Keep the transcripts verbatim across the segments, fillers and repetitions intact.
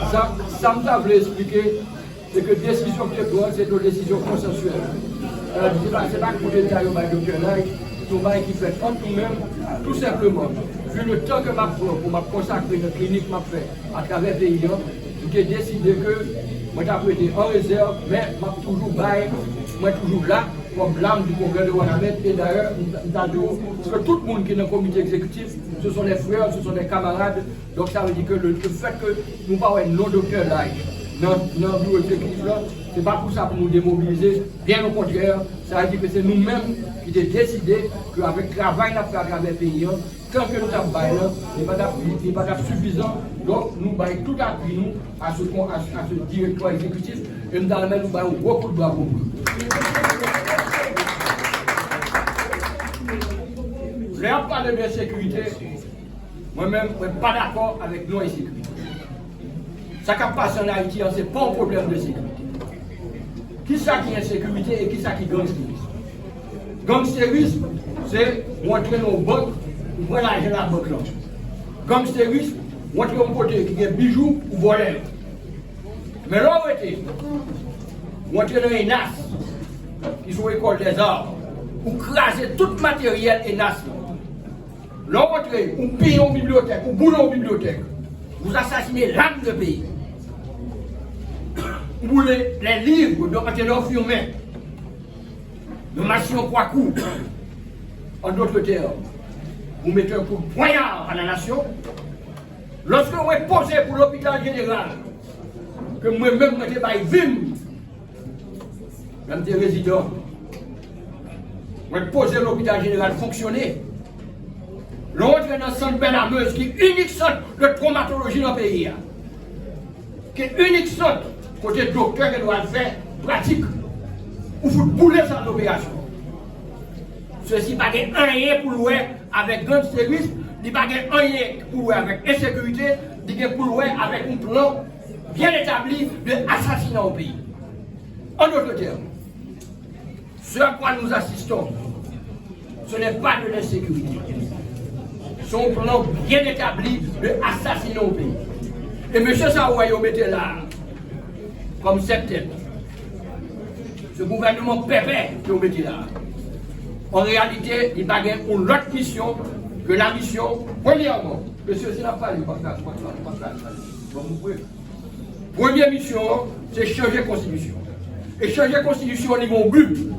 Sa, sa m ta vle eksplike, se ke desizyon ki te pran, se yon desizyon konsansyèl. Sa vle di, se pa, se pa koudeta yo bay Doktè Knight, se yon bagay ki fèt ant nou menm, tou senpleman. Pi letan ke m ap pran pou m ap konsakre nan klinik m ap fè atravè peyi an, m te deside ke mwen t ap rete an rezèv, men m ap toujou bay, mwen toujou la, kòm l'âme du Congrès de Wanament, e dayè, m ta, m ta di w, ke tout moun ki nan komite egzekitif, ce sont des frères, ce sont des camarades, donk sa vle di ke le, le fèt ke nou pa wè non Doktè Knight nan, nan biwo egzekitif la, se pa pou sa pou nou demobilize, byen okontrè, sa vle di ke se nou menm ki te deside ke avèk travay n ap fè atravè peyi an, tan ke nou t ap bay lan, li pa t ap, li, li pa t ap sifizan. Donk, nou bay tout apui nou a se kon, a, a se direktè egzekitif, e m ta renmen nou bay yon gwo kout bravo pou li. Lè y ap pale de ensekirite, mwen menm, mwen pa dakò avèk non ensekirite. Sa k ap pase ann Ayiti an, se pa yon pwoblèm de sekirite. Kisa ki ensekirite e kisa ki gangsterism? Gangsterism, se w antre nan yon bank, ou pran lajan nan bank lan. Gangsterism, w antre yon kote ki gen bijou, ou vòlè yo. Men lè w rete, w antre nan ENAS, ki se yon école des arts, ou kraze tout materyèl ENAS lan. Lè w antre, ou piye yon bibliyotèk, ou boule yon bibliyotèk, vous assassinez l'âme de pays. Ou boule les livres de Anténor Firmin, de Massillon Coicou. En d'autres termes, vous mettez un coup de poignard à la nation. Lòske mwen poze pou lopital jeneral, ke mwen menm mwen te bay vi m, lè m te rezidan, mwen poze lopital jeneral fonksyone. Lè w antre nan sant Bèlamez, ki inik sant de twomatoloji nan peyi a, ki inik sant kote doktè gen dwa al fè pratik, ou fout boule sal doperasyon. Sesi pa gen anyen pou l wè avèk gangsterism, li pa gen anyen pou l wè avèk ensekirite, li gen pou l wè avèk yon plan byen etabli de asasina yon peyi. En d'autres termes, ce à quoi nous assistons, ce n'est pas de l'insécurité. C'est un plan bien établi de assassiner un pays. E mesye sa a, yo mete la a, kòm sèt tèt. Se gouvènman pèpè ke yo mete la a. An reyalite, li pa gen yon lòt misyon ke la misyon, premyèman, mesye, si n ap pale, pa ka, pa ka, pa ka, bon, nou vre. Premye misyon an, se chanje konstitisyon. E chanje konstitisyon an, li gen yon bi.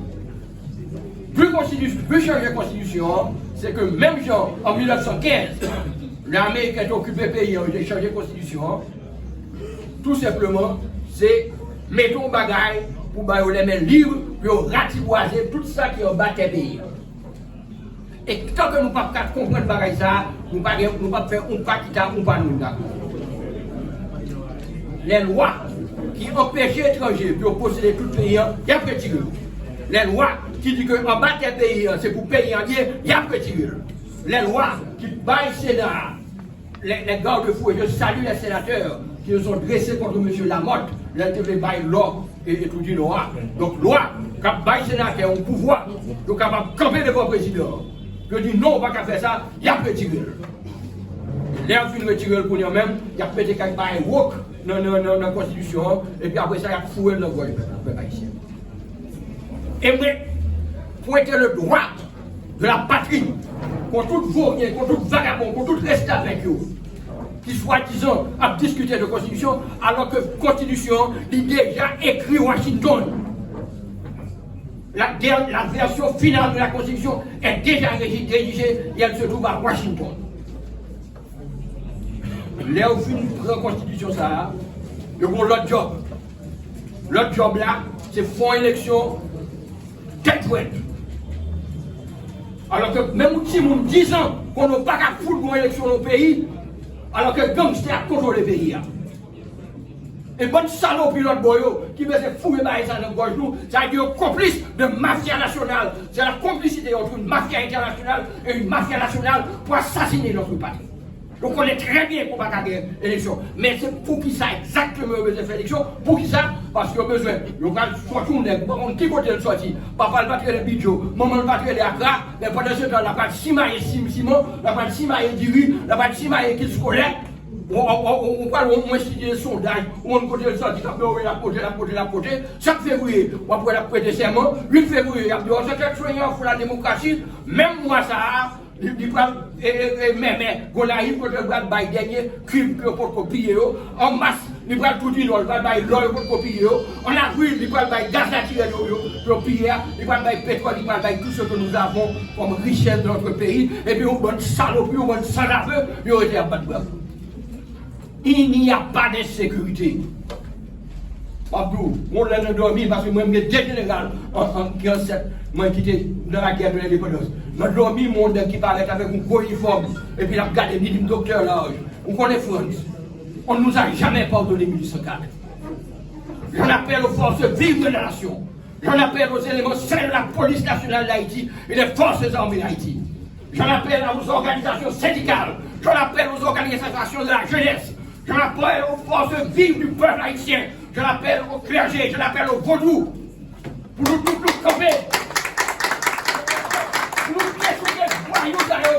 Bi konstitisyon, bi chanje konstitisyon an, se ke menm jan an mil nèf san kenz, lè Ameriken te okipe peyi an, yo te chanje konstitisyon an, tou senpleman, se mete yon bagay pou ba yo lèmen lib, pou yo ratibwaze tout sa ki anba tè peyi an. E tan ke nou p ap ka konprann bagay sa a, nou pa gen, nou p ap fè yon pa kita, yon pa nou dakò. Lè lwa ki anpeche etranje pou yo posede tout peyi an, y ap retire l. Lè lwa ki di ke anba tè peyi an, se pou peyi an l ye, y ap retire l. Lè lwa ki bay Sena a, les, les garde-fous, et je salue les sénateurs qui se sont dressés contre monsieur Lamothe, lè l te vle bay lò e, e tou di non a. Donk, lwa k ap bay senatè yon pouvwa, yo kapab kanpe devan prezidan an. Yo di non, ou pa ka fè sa, y ap retire l. Lè y ap fin retire l kounye a menm, y ap mete kèk bagay wok nan, nan, nan, nan konstitisyon an, epi apre sa, y ap foure l nan gòj pèp la, pèp ayisyen. E mwen, pointe le doigt de la patrie, kont tout voryen, kont tout vagabon, kont tout restavèk yo, ki swadizan ap diskite de konstitisyon, alò ke konstitisyon an, li deja ekri Washington. La, la version finale de la Constitution est déjà régi-, rédigée et elle se trouve à Washington. Lè yo fin pran konstitisyon sa a, yo gen lòt djòb. Lòt djòb la, se fè yon eleksyon tèt frèt. Alò ke menm yon timoun diz an, konnen w pa ka fout gon eleksyon nan yon peyi, alò ke gangstè ap kontwole peyi a. E bann salopi lòt bò yo ki bezwen foure bagay sa nan gòj nou, sa vle di yo konplis de mafya nasyonal. C'est la complicité entre une mafia internationale et une mafia nationale pour assassiner notre patrie. Nou konnen trè byen pou pa ka gen eleksyon. Men se poukisa egzakteman yo bezwen fè eleksyon? Poukisa? Paske yo bezwen, yo pral sòti yon nèg, pa konn ki kote l sòti. Papa l pa t rele Bidjo, manman l pa t rele Akra, men pandan se tan, l ap pral simaye sim-, siman, l ap pral simaye diri, l ap pral simaye kit skolè. Ou, ou, ou, ou, ou pral wè yon enstiti de sondaj, ou konn kote l sòti, k ap di, wi, l ap pote, l ap pote, l ap pote. Sèt fevriye, w ap wè l ap prete sèman. Uit fevriye, y ap di, o, se kèk sonya pou la demokrasi. Menm mwa sa a, li, li pral, e, e, e, men, men, Gonayiv, kote l pral bay dènye kib ke yo potko piye yo. An mas, li pral tou di non, li pral bay lò yo potko piye yo. An avril, li pral bay gaz natirèl yo, yo, yo piye a. Li pral bay petwòl, li pral bay tout ce que nous avons comme richesse de notre pays. Epi yon bann salopri, yon bann sanzave, yo rete ap bat bravo. Il n'y a pas d'insécurité. M ap di w, yon lè nan dòmi, paske mwen, m gen de jeneral an, an, ki ansèt mwen ki te nan lagè de lendepandans. Nan dòmi, m wè yon nèg ki parèt avèk yon gwo inifòm, epi l ap gade m, li di m, Doktè Large, ou konnen Frantz, on ne nous a jamais pardonné mil huit cent quatre. J'en appelle aux forces vives de la nation. J'en appelle aux éléments sains de la police nationale d'Haïti et des forces armées d'Haïti. J'en appelle aux organisations syndicales. J'en appelle aux organisations de la jeunesse. J'en appelle aux forces vives du peuple haïtien. J'en appelle au clergé. J'en appelle aux vodous. Pou nou tout nou kanpe. Pou nou dechouke vwayou sa yo.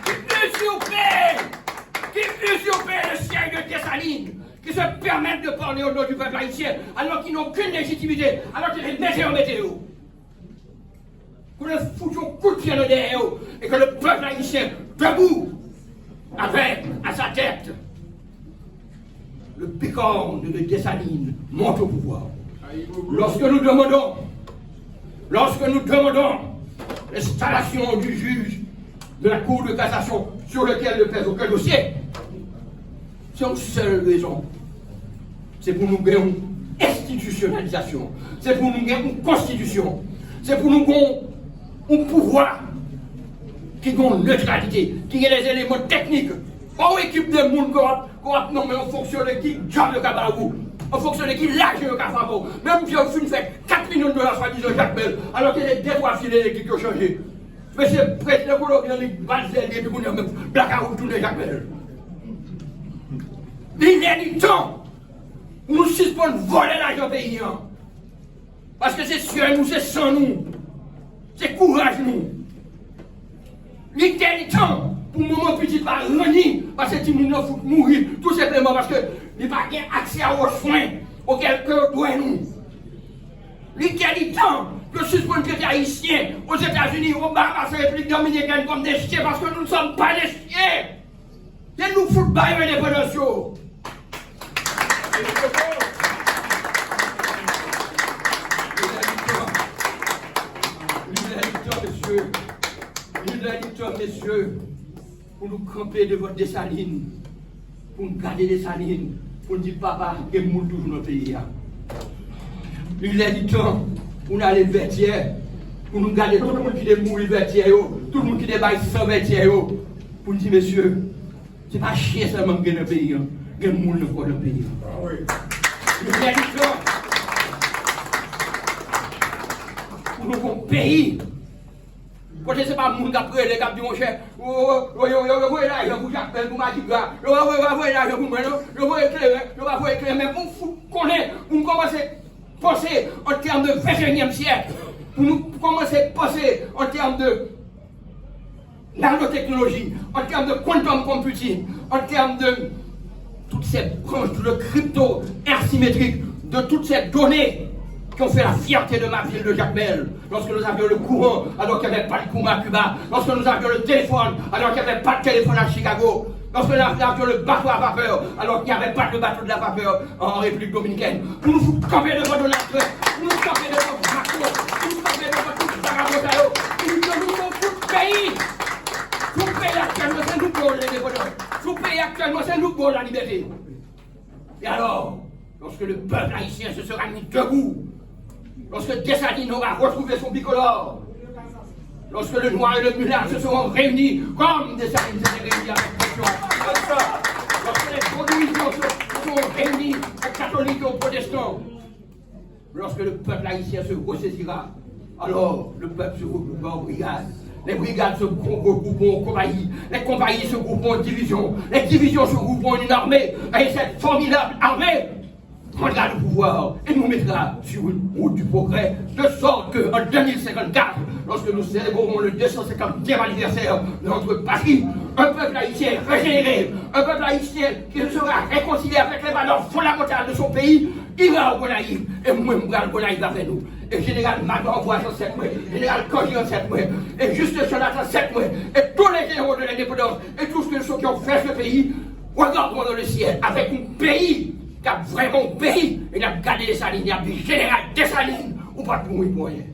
Ki usurpe, ki usurpe le siège de Dessalines. Qui se permettent de parler au nom du peuple haïtien, alors qu'ils n'ont aucune légitimité, alors que se mete yo mete yo. Pou nou fout yon kout pye nan dèyè yo, et que le peuple haïtien, debout, avec, à sa tête, le bicorne de Dessalines, monte au pouvoir. Lorsque nous demandons, lorsque nous demandons l'installation du juge de la Cour de cassation sur lequel ne pèse aucun dossier, se yon sèl rezon. Se pou nou gen yon enstitisyonalizasyon. Se pou nou gen yon konstitisyon. Se pou nou gen yon pouvwa ki gen yon netralite, ki gen des éléments techniques. Pa yon ekip de moun ke w ap, ke w ap nonmen an fonksyon de ki djòb yo ka ba ou, an fonksyon de ki lajan yo ka frape w. Menm jan yo fin fè kat milyon dola swadizan Jakmèl, alòske se de twa fil elektrik yo chanje. Mesye, prezidan Kolonbi an li bat zèl li, epi kounye a menm blakawout tounen Jakmèl. Li lè li tan pou nou sispann vòlè lajan peyi an. Paske se syèl nou, se san nou, se kouraj nou. Li lè li tan pou manman pitit pa ranni, paske timoun nan fout mouri, tou senpleman paske li pa gen aksè a oswen okèl ke yo dwe nou. Li lè li tan pou yo sispann trete Ayisyen Ozetazini, Obamas, Repiblik Dominikèn kòm de chen, paske nous ne sommes pas des chiens. Se nou fout ba yo endepandans yo. Li lè li tan, mesye. Li lè li tan, mesye. Pou nou kanpe devan Desalin, pou n gade Desalin, pou n di, papa, gen moun toujou nan peyi a. Li lè li tan pou n ale Vètyè, pou nou gade tout moun ki te mouri Vètyè yo, tout moun ki te bay san Vètyè yo, pou n di, mesye, se pa chen sèlman ki gen nan peyi a, gen moun ankò nan peyi a. Li lè li tan pou nou gon peyi kote se pa moun k ap rele, k ap di, monchè, yo, yo, yo, yo, yo voye lajan pou Jakmèl, pou Madigra, yo pa voye, pa voye lajan pou mwen, non, yo voye kleren, yo pa voye kleren, men pou m fout konnen, pou m kòmanse panse an tèm de venteyinyèm syèk, pou nou kòmanse panse an tèm de nanoteknoloji, an tèm de quantum computing, an tèm de toutes ces branches de crypto asymétrique, de toutes ces données qui ont fait la fierté de ma ville de Jakmèl. Lorsque nous avions le courant, alors qu'il n'y avait pas de courant à Cuba. Lorsque nous avions le téléphone, alors qu'il n'y avait pas de téléphone à Chicago. Lorsque nous avions le bateau à vapeur, alors qu'il n'y avait pas de bateau de la vapeur en République dominicaine. Pou nou fout kanpe devan Donald Trump, pou nou kanpe devan Macron, pou nou kanpe devan tout vagabon sa yo, pou nou di nou se yon fout peyi. Sou peyi aktyèlman, se nou ki ba w lendepandans. Sou peyi aktyèlman, se nou ki ba w lalibète. Et alors, lorsque le peuple haïtien se sera mis debout, lorsque Dessalines aura retrouvé son bicolore, lorsque le noir et le mulat se seront réunis comme Dessalines s'était réuni avec Pétion, lorsque les vodouistes se seront réunis aux catholiques et aux protestants, lorsque le peuple haïtien se ressaisira, alors le peuple se regroupera en brigaden. Les brigaden se grouperont en compagnies. Les compagnies se grouperont en divisions. Les divisions se grouperont en une armée. Et cette formidable armée prendra le pouvoir et nous mettra sur une route du progrès, de sorte que en deux mille cinquante-quatre, Lorsque nous célébrerons le deux cent cinquantième anniversaire de notre patrie, un peuple haïtien régénéré, un peuple haïtien qui se sera réconcilié avec les valeurs fondamentales de son pays, ira aux Gonayives. Et moi, je vais aux Gonayives avec nous. Et général Madan Bois, c'est moi. Général Cangi, c'est moi. Et Juste Jonathan, c'est moi. Et tous les héros de l'indépendance. Et tous ceux qui ont fait ce pays, regardons dans le ciel avec un pays qui a vraiment un pays. Et nous avons gardé Dessalines, nous avons dit, Général Dessalines, ou pas pour moi, pour rien.